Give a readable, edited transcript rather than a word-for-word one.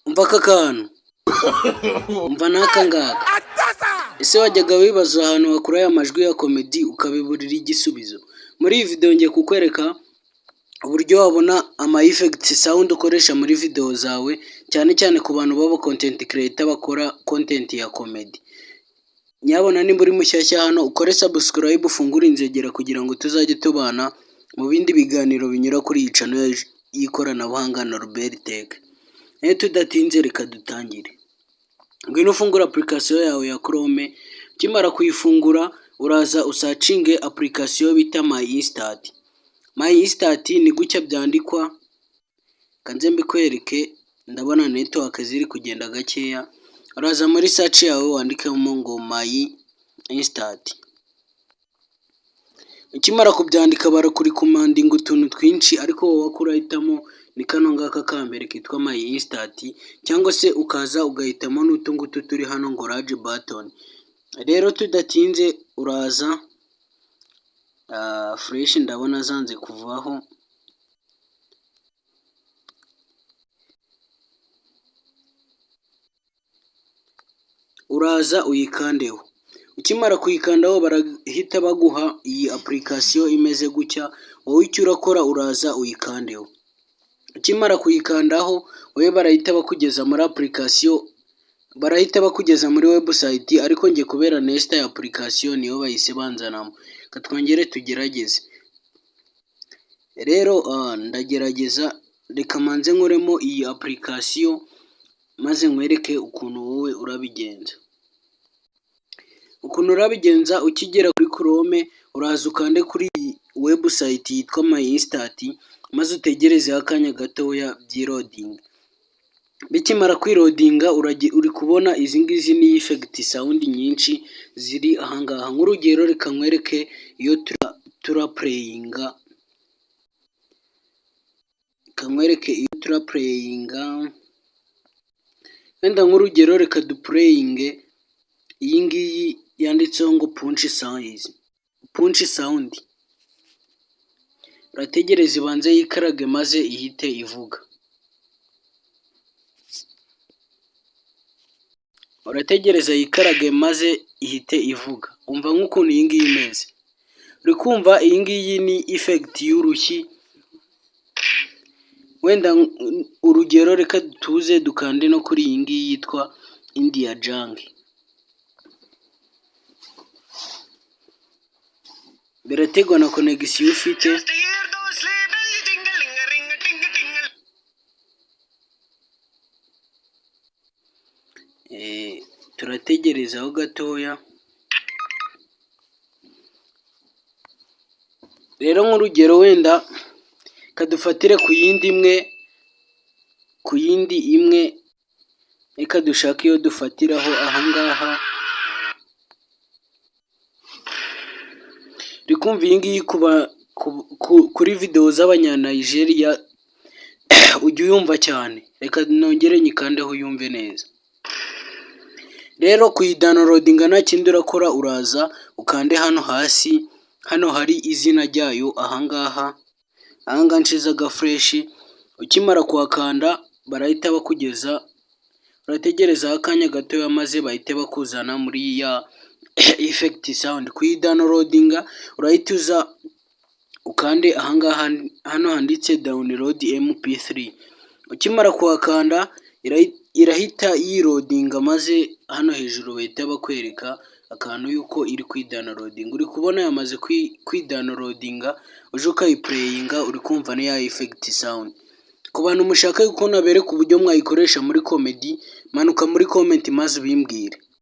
Umva aka kantu, umva n'aka ngaka. Ese wajyaga wibaza ahantu wakura aya majwi ya comedy ukabiburira igisubizo? Muri iyi video ngiye kukwereka uburyo wabona ama effects sound ukoresha muri video zawe, cyane cyane ku bantu baba content creator bakora content ya comedy. Nyabona nimba uri mushyashya hano, ukore subscribe, ufungure inzogera kugira ngo tuzajye tubana mu bindi biganiro binyura kuri iyi channel y'ikoranabuhanga Norbert Tech. Nayo tudatinze, reka dutangire. Ngwino ufungure application yawe ya Chrome. Ukimara kuyifungura, uraza usearchinge application bita My Instant. My Instant ni gutya byandikwa, kanze mbikwereke, ndabona network ziri kugenda gakeya. Uraza muri search yawe wandikemo ngo My Instant. Ukimara kubyandika, barakurecommendinga utuntu twinshi, ariko wowe ko urahitamo ni kano ngaka ka mbere kitwa My Instant, cyangwa se ukaza ugahitamo n'utu ngutu turi hano ngo radio button. Rero tudatinze, uraza flèche, ndabona zanze kuvaho. Uraza uyikandeho. Ukimara kuyikandaho, barahita baguha iyi application imeze gutya. Wowe icyo urakora, uraza uyikandeho. Ukimara kuyikandaho, wowe barahita bakugeza muri application, barahita bakugeza muri website, ariko njye kubera ninstalla ya application niyo bahise banzanamo. Reka twongere tugerageze. Rero ndagerageza, reka manze nkuremo iyi application maze nkwereke ukuntu wowe urabigenza. Ukuntu urabigenza, ukigera kuri Chrome, uraza ukande kuri iyi website yitwa My Instant, maze utegerezeho akanya gatoya byiloadinga. Bikimara kwiloadinga, uri kubona izi ngizi ni effect sound nyinshi ziri ahangaha. Nk'urugero, reka nkwereke iyo turaplayinga, reka nkwereke iyo turaplayinga. Wenda nk'urugero, reka duplayinge iyi ngiyi yanditseho ngo punch size, punch sound. Urategereza ibanze yikarage maze ihite ivuga. Urategereza yikarage maze ihite ivuga. Umva nk'ukuntu iyi ngiyi imeze. Uri kumva iyi ngiyi ni effect y'urushyi. Wenda urugero, reka tuze dukande no kuri iyi ngiyi yitwa India Jungle. Biraterwa na connection ufite. Just hear those sleigh bells jingling, ring, ting, tingle. Turategerezaho gatoya. Rero nk'urugero, wenda kadufatire ku yindi imwe, ku yindi imwe, reka dushake iyo dufatiraho ahangaha. Uri kumva iyi ngiyi kuri videwo z'Abanyanayigeriya ujya uyumva cyane. Reka nongere nyikandeho uyumve neza. Rero kuyidownloadinga, nta kindi urakora, uraza ukande hano hasi, hano hari izina ryayo, ahangaha, ahangaha nshize agaflèche. Ukimara kuhakanda, barahita bakugeza, urategerezaho akanya gatoya maze bahite bakuzana muri ya effect sound. Kuyidownloadinga, urahita uza ukande ahangaha hano handitse download MP3. Ukimara kuhakanda, irahita yiloadinga, maze hano hejuru bahita bakwereka akantu yuko iri kwidownloadinga. Uri kubona yamaze kwidownloadinga, uje ukayiplayinga, uri kumva ni ya effect sound. Ku bantu mushaka yuko nabereka uburyo mwayikoresha muri comedy, manuka muri comment maze ubimbwire.